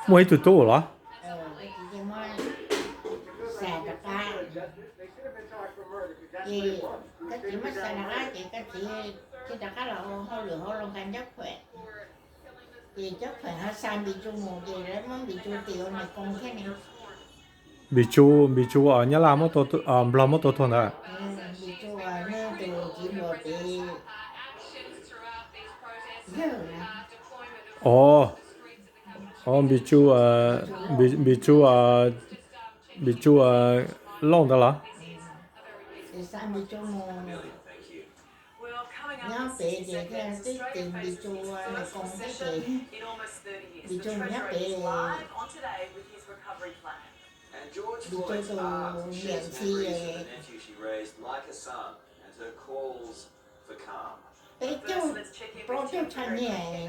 Muaj ib tug tub los? Koj txiv muab xa rov qab, ces koj txiv muab xa rov qab ces koj txiv thiaj rov qab los ua hauj lwm hauv Looj Kab Ncob Phuam. Ces Ncob Phuam ho xa Npis Tsu mus ces lawv muab Npis Tsu tis ua nais koo thiab ne. Npis Tsu, Npis Tsu Nyab Laj, Nplog muab tua tuag ntawd. Npis Tsu, nej tus txiv hluas pem yawg na. Os, Npis Tsu, Npis Tsu, Npis Tsu Lauj ntawd los? Ces xa Npis Tsu mus nyob pem ces thiaj twb tis Npis Tsu ua nais koo thiab ces Npis Tsu mus nyob pem, Npis Tsu tus niam ntxhi peb caug, plaub caug tshaj nyiaj.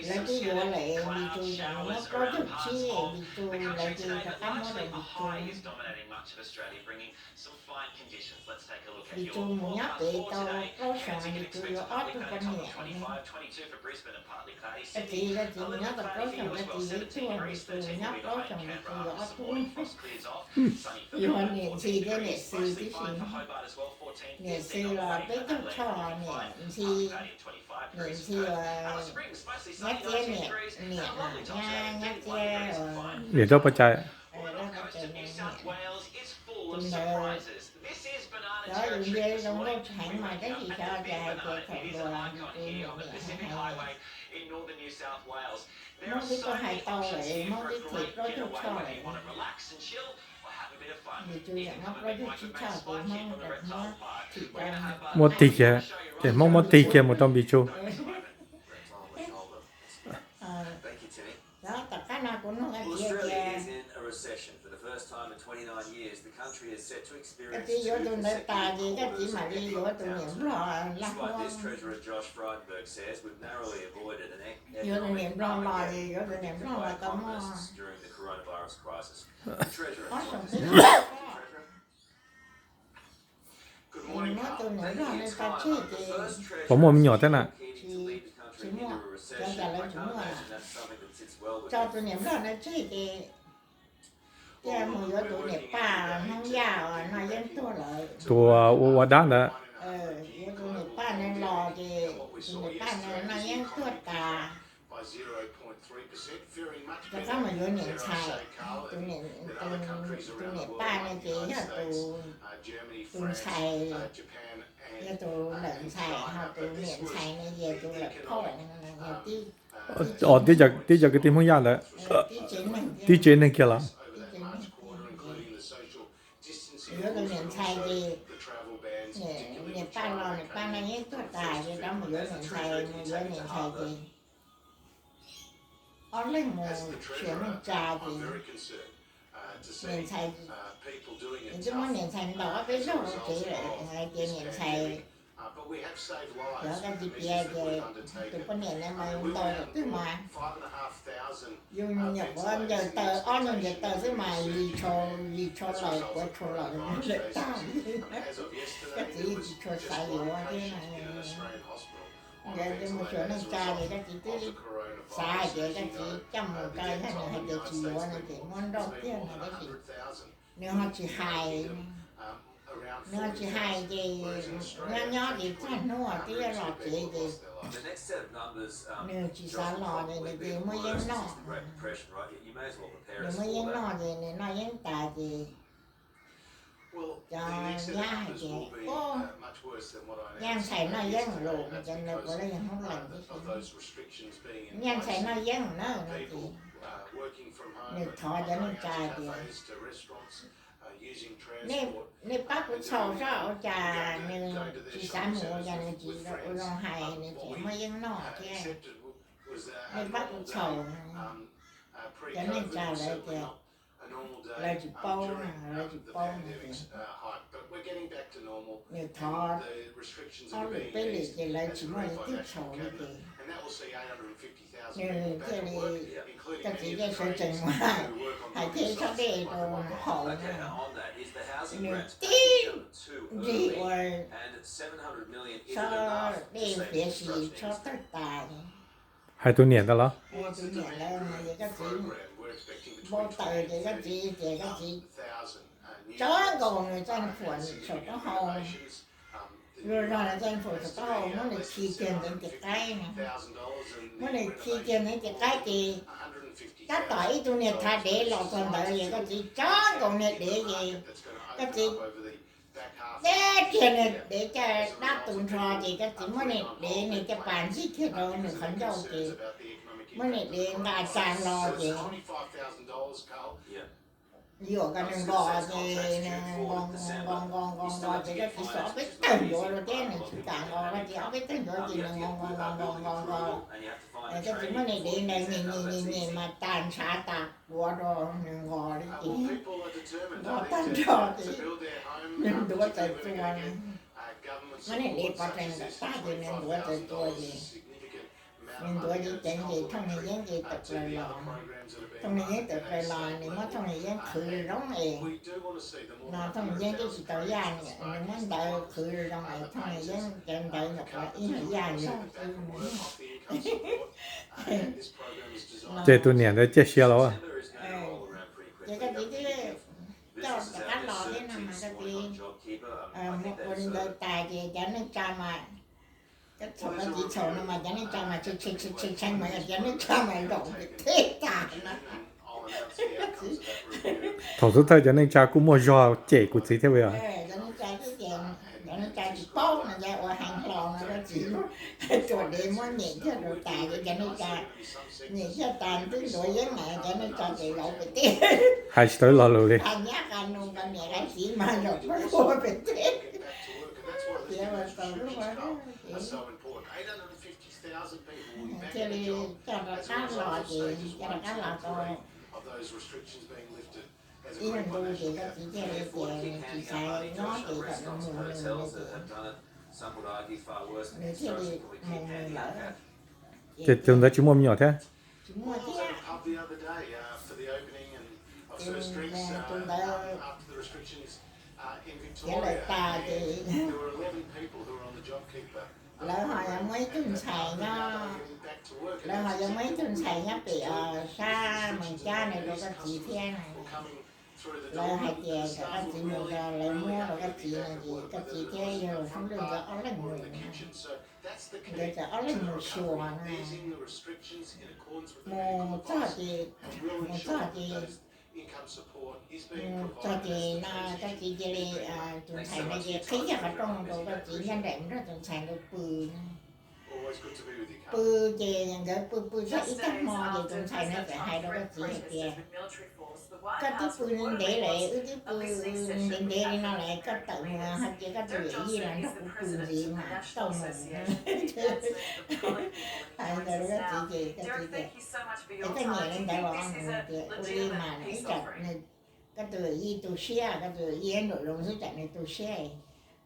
Lawv twb yuav lawm, Npis Tsu tseem muab plaub caug tsib, Npis Tsu lawv ces rov qab muab rau Npis Tsu. Npis Tsu mus nyob pem tau plaub xyoos, Npis Tsu yuav ob tug poj niam ne. Koj txiv, koj txiv mus nyob tau plaub xyoos, koj txiv yuav ib tug, Npis Tsu nyob plaub xyoos, Npis Tsu yuav ob tug. Yog niam ntxhi thiab niam xwb tib si. Niam xwb los peb caug tshaj, niam ntxhi, niam ntxhi uas Nyab Txiab niam, niam, Nyab Txiab uas niam Rab Pov Cai, tus ntawd. Xyov yus ntiag zoo nkauj tsis heev mas tab sis xyov cas hais tias thaum hluas Npis Tsu niam hais, Hmoob twb tuaj hais tau lawm, Hmoob twb them plaub caug tshaj lawm. Npis Tsu tseem muab plaub caug tsib tshaj ces Hmoob tseem muab them rau. Muab tig kiag, ces Hmoob muab tig kiag mus rau Npis Tsu. Tom qab no kuv nug koj txiv tias, koj txiv yuav tus ntawd tas ces koj txiv mam li yuav tus niam nplog laj huab. Yuav tus niam nplog los ces yuav tus niam nplog los tau muaj ob xyoos peb xyoos. Muab tus niam nplog no tso tseg ces, puas muaj me nyuam thiab na? Tsis muaj, cov cas lawv tsis muaj. Tso tus niam nplog no tseg ces thiaj mus yuav tus niam Paj Hmoob Yaj uas noj yeeb tuag lawm. Tus ua ua dab ntawd. Yuav tus niam Paj no los ces tus niam Paj no noj yeeb tuag tas. Rov qab mus yuav niam ntxhais. Tus niam Paj no ces yog tus ntxhais, yog tus lawm ntxhais, ho tus niam ntxhais no ces tus lawm phauj, yog tib, tib cov kwv tij Hmoob Yaj ntawd, tib tsev neeg kiag los? Yuav tus niam ntxhais ces niam Paj los niam Paj no yeej tuag tas ces rov mus yuav niam ntxhais, mus yuav niam ntxhais ces ob leeg mus xyuas neej tsa ces niam ntxhais, twb muab niam ntxhais ntaus ob peb zaug hauv tsev lawm hais tias niam ntxhais, yog koj tsis piav ces tus poj niam no mas ntaus thaum twg mas yus nyuam qhuav ncaws taw, ob nyuag ncaws taw xwb mas yis tsho, yis tsho laws puav tsho laws lawm tag li. Koj txiv tsis tshua xav yuav thiab no. Nkawd mus xyuas neej tsa ces koj txiv twb xav hais tias koj txiv coj mus rau yog nws hais tias tsis yuav no ces muab nrauj kiag no tab sis nws ho tsis hais. Nws ho tsis hais ces nyob nyob ces txog hnub twb yuav los tsev ces nws tsis xav los ces nws ces muab yeeb noj. Nws muab yeeb noj ces nws noj yeeb tas ces cov nyab hais tias, nyaj ntxhais noj yeeb lawm, cov ntawd puav leej yog Hmoob Lees tib si. Nyaj ntxhais noj yeeb na no ces nws thov cov neej tsa tias nej pab kuv txhaum saib ua cas nws tsis xav mus, ua cas nws tsis ua zoo hais, nws tseem muab yeeb noj thiab. Nej pab kuv txhaum. Cov neej tsa lawv tias Lawv tsis paub na, lawv tsis paub na ces nws thov ob lwm peb lwm ces lawv tsis muaj leej twg txhaum li ces nws thiaj li, koj txiv thiaj sawv tsees mus hais thiaj txhob dej rau haus na. Nws tib nrig ua txhob dej fiav si txhob tawg tas. Hais tus niam ntawd los? Tus niam lawv ces koj txiv npau taws ces koj txiv ces koj txiv tsob nkaus nws txoj phuam saum taub hau, luag zog nws txoj phuam saum taub hau muab nws khi kiag ntawd nti qaib na. Muab nws khi kiag ntawd nti qaib ces tab tom ib tug niag thav dev los txog ntawd ces koj txiv tsob nkaus niag dev ces koj txiv deb kiag niag dev caj dab tu nrho ces koj txiv muab niag dev niag caj pas ntxig kiag rau nws qhov ncauj ces muab niag dev nqa tsa hlo ces yuam kom nws nqos ces nws nqos nqos nqos nqos nqos ces koj txiv xuas ob peb tawg ncuav rau thiab nws tsis kam nqos koj txiv ob peb tawg ncuav ces nws nqos nqos nqos nqos nqos nqos es koj txiv muab niag dev ntawd nyem nyem nyem nyem mas tas ntshav tas quav rau nws nqos li ces nqos tag nrho ces nws ntuav txawm tua. Muab niag dev pov tseg ntawm tag ces nws ntuav txawm tua ces nws ntuav ceev ceev ces thooj nws yeeb ces tawm plaws los. Thooj nws yeeb tawm plaws los nws muab thooj nws yeeb qhwv zoo es no thooj nws yeeb twb tsis tau yaj, nws muab ntawv qhwv zoo es thooj nws yeeb cov ntawv ntawm qhov ib yam yaj yog xwb. Ces tus niam ntawd ciaj sia los? Ces koj txiv twb coj rov qab los thiab no mas koj txiv ua li ntawd tas ces cov neej tsa mas, koj txhaum koj txiv txhaum no mas cov neej tsa mas tshee tshee tshee mas yog cov neej tsa mas nkaum pem teb tas no. Thaum xub thawj cov neej tsa kuj muaj zog cem kuv txiv thiab puas yog? Cov neej tsa twb cem, cov neej tsa tsis paub no ces ua heev hlo no koj txiv tuam dev muab nyem thiaj rau tas ces cov neej tsa nyem thiaj tas twb ntuav yeeb mas cov neej tsa ces laus pem teb. Hais tsis tau ib lo lus li. Qas nyab qas nus qas niam qas txiv mas zaum pag ua pem teb. Tiav los txaus lub ces thiaj li coj rov qab los ces coj rov qab los tau ib leeg ntu ces koj txiv thiaj li tias nws tsis xav nyob ces kom nws mus nws ces nws thiaj li mus nws lawm. Ces tus ntawd tsis muaj me nyuam thiab? Tsis muaj thiab. Ces tus ntawd khiav lawm tas ces lawv ho yuav muaj ib tug ntxhais nyob, lawv ho yuav muaj ib tug ntxhais nyob pem sab Moos Cab no rau koj txiv thiab na. Lawv hais tias kom koj txiv mus rau lawv muab rau koj txiv no ces koj txiv thiab yawg Soob Lwj nkawd ob leeg mus na. Nkawd cov ob leeg mus xyuas na. Mus txog ces, mus txog ces, mus txog ces no koj txiv cia li, tus ntxhais no ces qhib kiag qhov rooj rau koj txiv nyob nraim mus nrog tus ntxhais ntawd pw. Pw ces nkawd pw pw txog ib tag hmo ces tus ntxhais no txawm hais rau koj txiv hais tias, koj twb pw ntev lawm, wb twb pw ntev ntev li no lawm, koj tawm mus ho cia koj tus yawm yij los nrog kuv pw ntxiv mas tau mus. Hais ntawd rau koj txiv ces koj txiv tias, es koj nyiam li ntawd los? Nws tias ua li mas ib tsam koj tus yawm yij tu siab, koj tus yawm yij nraum zoov xwb tsam nws tu siab,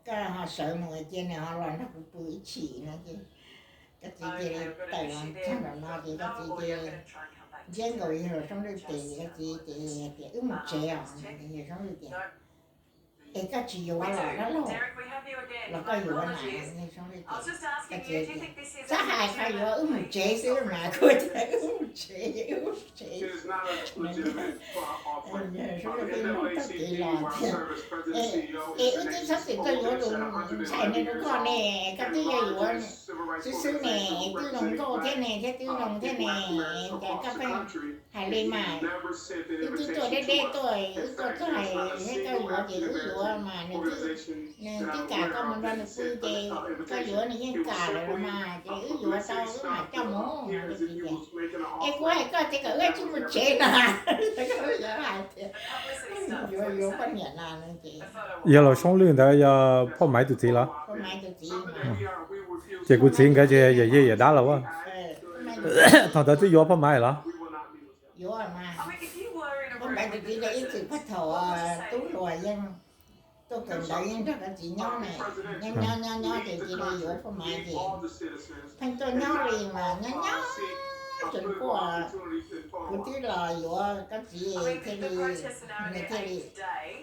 koj ho sawv mus cia nws ho los nrog kuv pw ib chim no ces koj txiv cia li tawm los txog nram no ces koj txiv cia li ntsia nkaus yawg Soob Lwj tes ces koj txiv ces tias wb mus tsev os. Yawg Soob Lwj tias, es koj tsis yuav los dab laug, los koj yuav na? Yawg Soob Lwj tias, koj txiv tias, txhob hais qhov yuav, wb mus tsev xwb mas. Kuv tias wb mus tsev, wb mus tsev. Yawg Soob Lwj pheej muab tag kev los tias, es wb twb xov xwm tuaj yuav tus ntxhais no rau koj ne, koj twb yuav yuav xwb xwb ne, twb zoo nkauj thiab ne, thiab twb zoo thiab ne, ces koj pheej hais li mas. Wb twb tuaj deb deb tuaj, wb tuaj txog hais thiab koj yuav ces wb yuav mas, nws twb, nws twb kam koj mus nrog nws pw ces koj yuav nws yeej kam lawm los mas, ces wb yuav tau wb mam coj mus no. Es kuv hais koj tias kom wb tsis mus tsev no, hais tias yuav yuav poj niam no no ces. Yog los Soob Lwj ntawd yog Phoj Maiv tus txiv los? Ces kuv txiv nkawd ces yawm yij yawm dab los as. Thaum ntawd twb yuav Phoj Maiv los? Yuav mas, Phoj Maiv Txiv yog ib txwm pab thaum tub hluas yeej tuaj kawm ntawv yeej nrog koj txiv nyob ne, nyob nyob nyob nyob ces cia li yuav poj maiv ces pheej tuaj nyob li mas nyob nyob ces kuj, kuv twb los yuav koj txiv thiaj li, nws thiaj li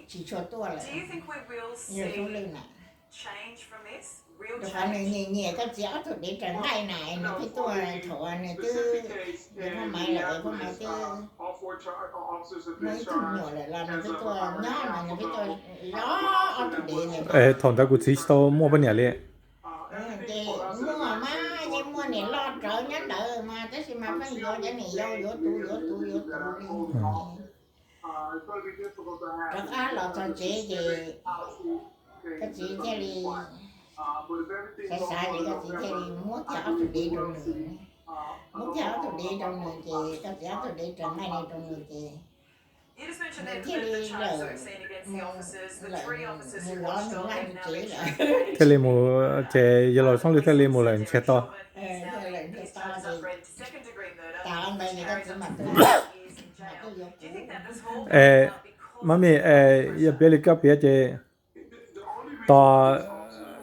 tsis tshua tuaj lawm. Yog Soob Lwj na, rau qhov nws nyiam nyiam koj txiv ob tug dev raws nqaij na, nws pheej tuaj thaum uas nws twb yuav poj maiv lawm, poj maiv twb muaj ib tug me nyuam lawm los nws pheej tuaj nyob mas nws pheej tuaj zov ob tug dev ntawd. Thaum ntawd kuv txiv tsis tau muaj poj niam li. Ces muaj mas yeej muaj niam loj rawv nyob ntawd mas tab sis mas pheej yuav cov niam yau, yuav tus yuav tus yuav tus li. Rov qab los txog tsev ces koj txiv thiaj li xav xav ces koj txiv thiaj li muab kiag ob tug dev rau nws, muab kiag ob tug dev rau nws ces koj txiv ob tug dev raws nqaij li rau nws ces nws thiaj li lawm, lawm mus zov nws vaj nws tsev lawm. Thiaj li mus, ces yawg laus Soob Lwj thiaj li mus lawm ntsiag to. Lawm ntsiag to ces tas ntawd ces koj txiv mam tuaj, mam tuaj yuav kuv. Es, mami, es yog piav li koj piav ces tos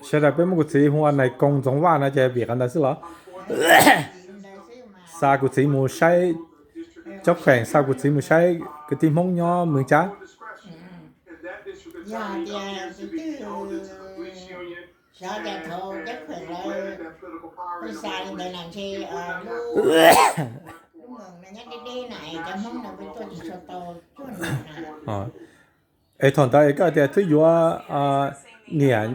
sawv daws peb muab kuv txiv hu ua nais koo Ntxoov Vaj no ces vim qhov ntawd xwb los? Xa kuv txiv mus saib, cob kheem xa kuv txiv mus saib kwv tij Hmoob nyob Moos Cab. Yog tias tus twg xyov cas thaum cob kheem lawv pheej xa li ntawd na ntshe lub, lub moos no nyob deb deb na es cov Hmoob no pheej tuaj tsis tshua tau cuag no na. Es thaum ntawd es koj tias twb yuav niam,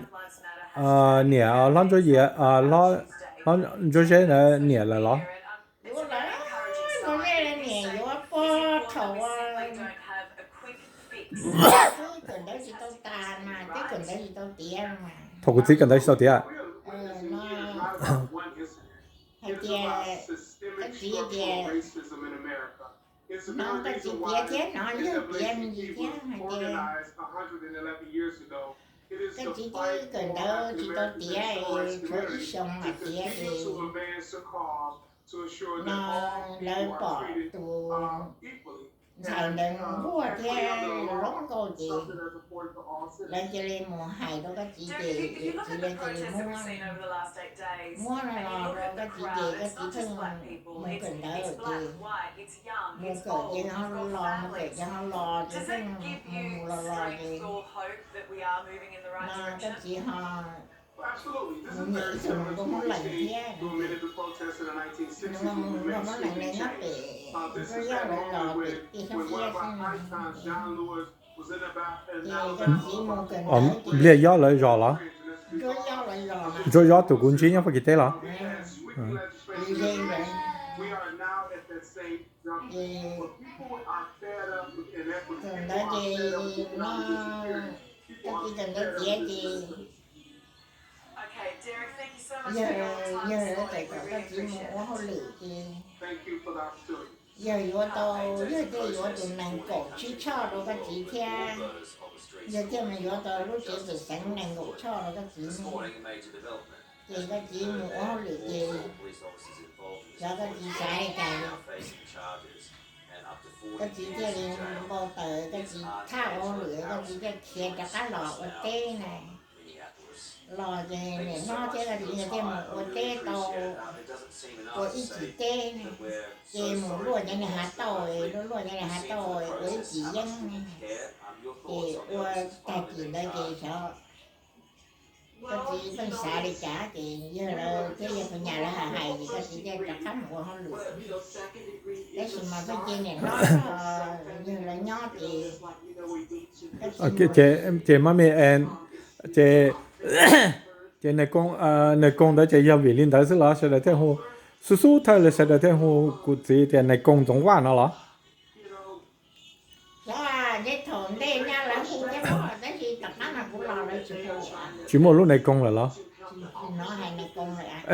niam hlob Ntsuab Yias, hlob Ntsuab Zeb ntawd niam lawm los? Yuav lawm, Ntsuab Zeb niam yuav puag thaum twb kawm ntawv tsis tau tas mas, twb kawm ntawv tsis tau tiav mas. Thaum kuv txiv kawm ntawv tsis tau tiav. No hais tias, koj txiv tias, hnov koj txiv piav thiab hnov yawg piav me ntsis thiab hais tias koj txiv twb kawm ntawv tsis tau tiav, tshuav ib xyoos mam tiav ces no lawv pom tus ntxhais ntawd nquag thiab zoo nkauj ces lawv cia li mus hais rau koj txiv ces txiv lawv cia li muab, muab no los rau koj txiv ces koj txiv pheej mus kawm ntawv ces mus kawm ces ho los, mus kawm ces ho los ces pheej mus mus los los ces no koj txiv ho mus nyiam ib tug hluas nkauj Hmoob Lees thiab, hluas nkauj Hmoob Lees no nyob pem Nruab Yob lawv zos pem tiaj Xyoob Siab xwb no. Ces koj txiv mus kawm ntawv ces Npliaj Yob lawv zos los? Nruab Yob lawv zos, Nruab Yob tus kuv ntsib nyob Fab Kis teb los? Ces kawm ntawv ces no, koj txiv kawm ntawv tiav ces yawg, yawg txawm kom koj txiv mus ua hauj lwm ces yawg yuav tau, yawg thiaj yuav tus nees nkaum tsib choj rau koj txiv thiab, yawg thiaj mus yuav tau lub tsev pem xeev nees nkaum choj rau koj txiv. Ces koj txiv mus ua hauj lwm ces xyov koj txiv xav li cas, koj txiv thiaj li npau taws, koj txiv thaj ua hauj lwm koj txiv thiaj khiav rov qab los ua teb na. Los ces niam hlob thiab koj txiv nkawd thiaj mus ua teb tau, ua ib cim teb, ces mus luaj cov niag hav tauj, luaj luaj cov niag hav tauj ua ib cim yeeb, ces ua tag cim ntawd ces xyov koj txiv pheej xav li cas ces yawg lawv thiab yawg phas nyas lawv hais hais ces koj txiv thiaj rov qab mus ua hauj lwm. Tab sis mas pheej cia niam hlob, yawg lawv nyob ces, ces mami, ces, ces nais koo ntawd ces yog vim li ntawd xwb los sawv daws thiaj hu, xub xub thawj lawv sawv daws thiaj hu kuv txiv tias nais koo Ntxoov Vaj no los? Xyov, ntshe thaum ntej nyab lawv hu thiab pob, tab sis tom qab no kuv los lawv tsis hu. Tsis muaj lub nais koo lawm los?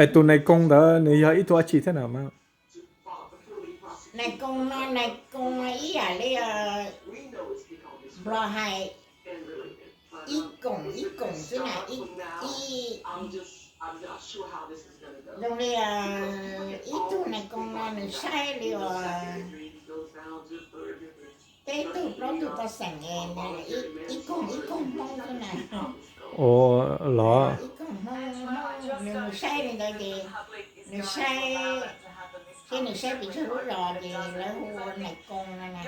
Es tus nais koo ntawd nws yog ib tug dab tsi thiab na? Nais koo no nais koo ib yam li Nplog hais ib koom ib koom xwb na, ib, zoo li ib tug nais koo no nws saib li uas Peb tug plaub tug toj xeem, ib koog ib koog Hmoob xwb na. Ua los ib koog Hmoob, nws mus saib li ntawd ces nws saib, thiab nws saib pes tsawg lub zos ces lawv hu ua Nais Koos no na.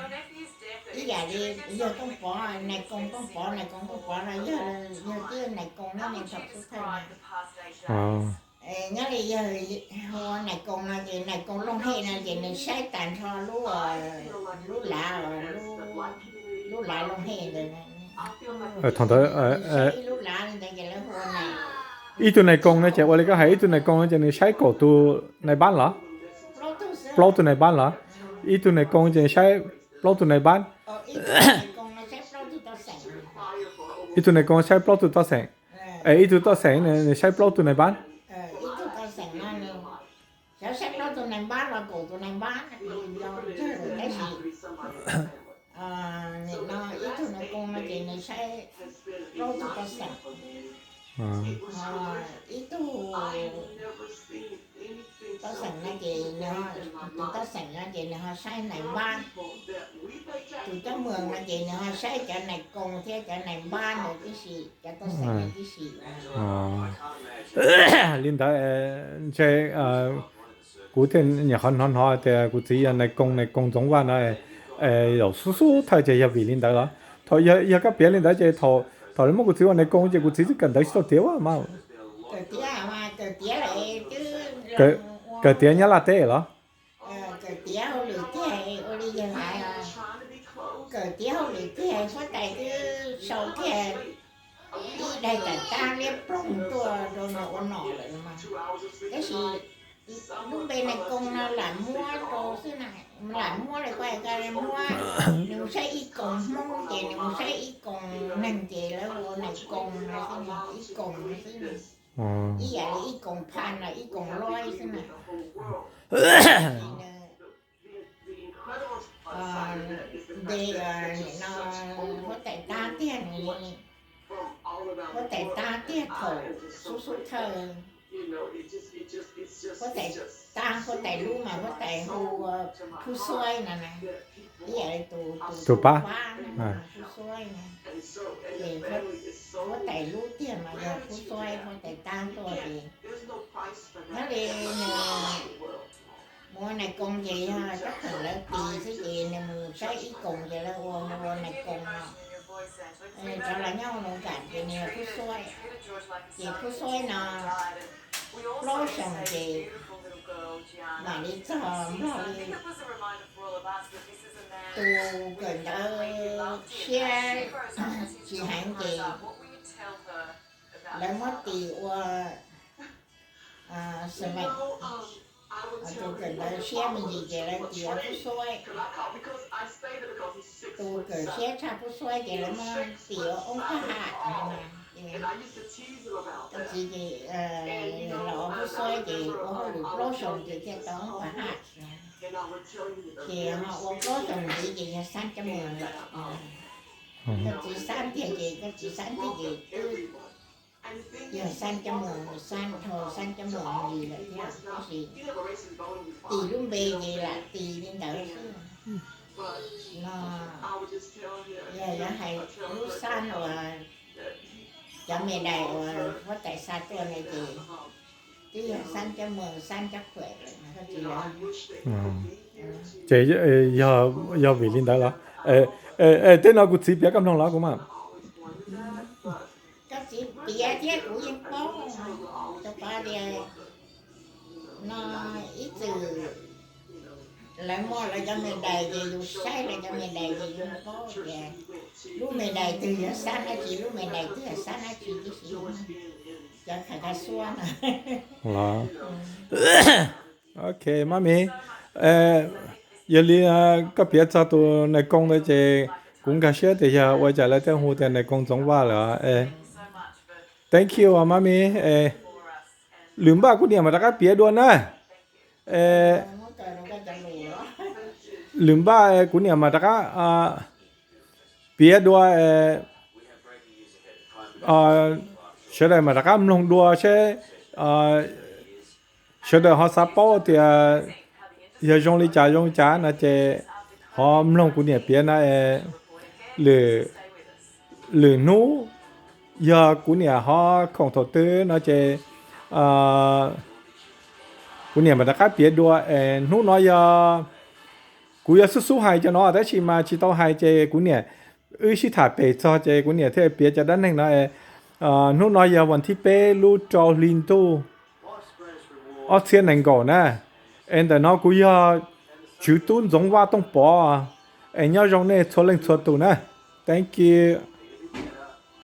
Ib yam li yawg Tooj Pov, Nais Koos Tooj Pov, Nais Koos Tooj Pov no yog, yog tib Nais Koos nyob Nais Thaum xub thawj na. Nyob li yawg hu ua Nais Koos no ces Nais Koos Looj Hej no ces nws saib tag nrho lub, lub lav, lub lav Looj Hej ntawd. Thaum ntawd saib ib lub lav li ntawd ces lawv hu ua Nais. Ib tug Nais Koos no ces ua li koj hais, ib tug Nais Koos no ces nws saib kaum tus Nais Npab los? Plaub tug Nais Npab los? Ib tug Nais Koos ces nws saib plaub tug Nais Npab. Ib tug Nais Koos saib plaub tug toj xeem. Es ib tug toj xeem nws saib plaub tug Nais Npab. Ib tug toj xeem no nws xyov saib plaub tug Nais Npab los kaum tus Nais Npab, tab sis nim no ib tug Nais Koos no ces nws saib plaub tug toj xeem. Ib tug toj xeem no ces, tus toj xeem no ces nws ho saib Nais Npab. Tus coj moos no ces nws ho saib cov Nais Koos thiab cov Nais Npab ntawd tib si, cov toj xeem no tib si. Li ntawd ntshe kuv thiaj nyuam qhuav hnov hnov tias kuv txiv yog Nais Koos, Nais Koos Ntxoov Vaj no, zaum xub xub thawj ces yog vim li ntawd los? Thaum yog koj piav li ntawd ces thaum lawv muab kuv txiv ua Nais Koos ces kuv txiv twb kawm ntawv tsis tau tiav ua mas. Kawm tiav, kawm tiav Nyab Laj teb los? Kawm tiav hauj lwm tiag, ua li yawg hais, kawm tiav hauj lwm tiag, huab tais twb sau kiag ib daim tawm tab liab ploog tuaj rau nws ua nom lawm mas. Tab sis lub npe Nais Koos no lam muab rau xwb na, lam muab li kuj muab, nws mus saib ib koos Hmoob ces nws mus saib ib koos neeg ces lawv hu ua Nais Koos no xwb, ib koos no xwb, ib yam li ib koos pha no ib koos loib xwb na. Nws npe no huab tais tab tiag, huab tais tab tiag thaum xub xub thawj. Huab tais tab, huab tais lub mas huab tais hu ua Phub Xuaib no na, ib yam li tus pab, Phub Xuaib no. Ces huab tais lub tiag mas yog Phub Xuaib, huab tais tab tuaj ces nyob li nws mus ua Nais Koos ces yog rab pheem lawv tis xwb ces nws mus saib ib koos ces lawv ua mus ua Nais Koos no. Rov los nyob ua Nais Koos ces nws yog Phub Xuaib. Ces Phub Xuaib no plaub xyoos ces mam li txog Nplog li. Tus kawm ntawv siab tsis heev ces lawv muab tis ua Xeem Meem. Tus kawm ntawv siab me ntsis ces lawv tis ua Phub Xuaib. Tus kawm siab tshaj Phub Xuaib ces lawv muab tis ua Oob Phaj Ham no. Koj txiv ces los ua Phub Xuaib ces ua hauj lwm plaub xyoos ces thiaj tau Oob Phaj Ham no. Ces ho ua plaub xyoos ntxiv ces yog Xab Cob Moos lawm. Koj txiv Xab tiag ces koj txiv Xab tiag ces twb yog Xab Cob Moos, Xab dhau Xab Cob Moos li lawm thiab, tab sis tis lub npe ces lam tis li ntawd xwb. No yog yuav hais lub Xab uas cov me dais uas huab tais xa tuaj ntawd ces twb yog Xab Cob Moos, Xab Cob Khuam lawm, koj txiv lawv. Ces yog vim li ntawd los? Tej no kuv txiv piav koj mloog los kuv mas. Koj txiv piav thiab kuv yeej paub, rau qhov tias no ib txwm lawv muaj lawv cov me dais ces yus saib lawv cov me dais ces yus paub tias lub me dais twg yog Xab dab tsi, lub me dais twg yog Xab dab tsi tib si. Cov kha kha xuab no. Ok, Mami, yog li koj piav txog tus Nais Koos ntawd ces kuv nkag siab tias yog ua cas lawv thiaj hu tias Nais Koos Ntxoov Vaj lawm. Thank you, Mami. Lwm npaj kuv niam mam rov qab piav dua na. Lwm npaj kuv niam mam rov qab piav dua, sawv daws mam rov qab mloog dua seb sawv daws ho xav paub tias yog zoo li cas zoo li cas no ces Ho mloog kuv niam piav no es lwm, lwm hnub yog kuv niam ho khoom thaum twg no ces kuv niam mam rov qab piav dua es hnub no yog kuv yuav xub xub hais cov no tab sis mas tsis tau hais ces kuv niam, wb sib tham pem txog ces kuv niam thiaj piav cov dab neeg no. Hnub no yog vas thib peb lub rau hli ntuj ob txhiab nees nkaum na. Es ntawm no kuv yog Tswv Tub Ntxoov Vaj Tooj Pov, es nyob zoo nej txhua leej txhua tus na. Thank you.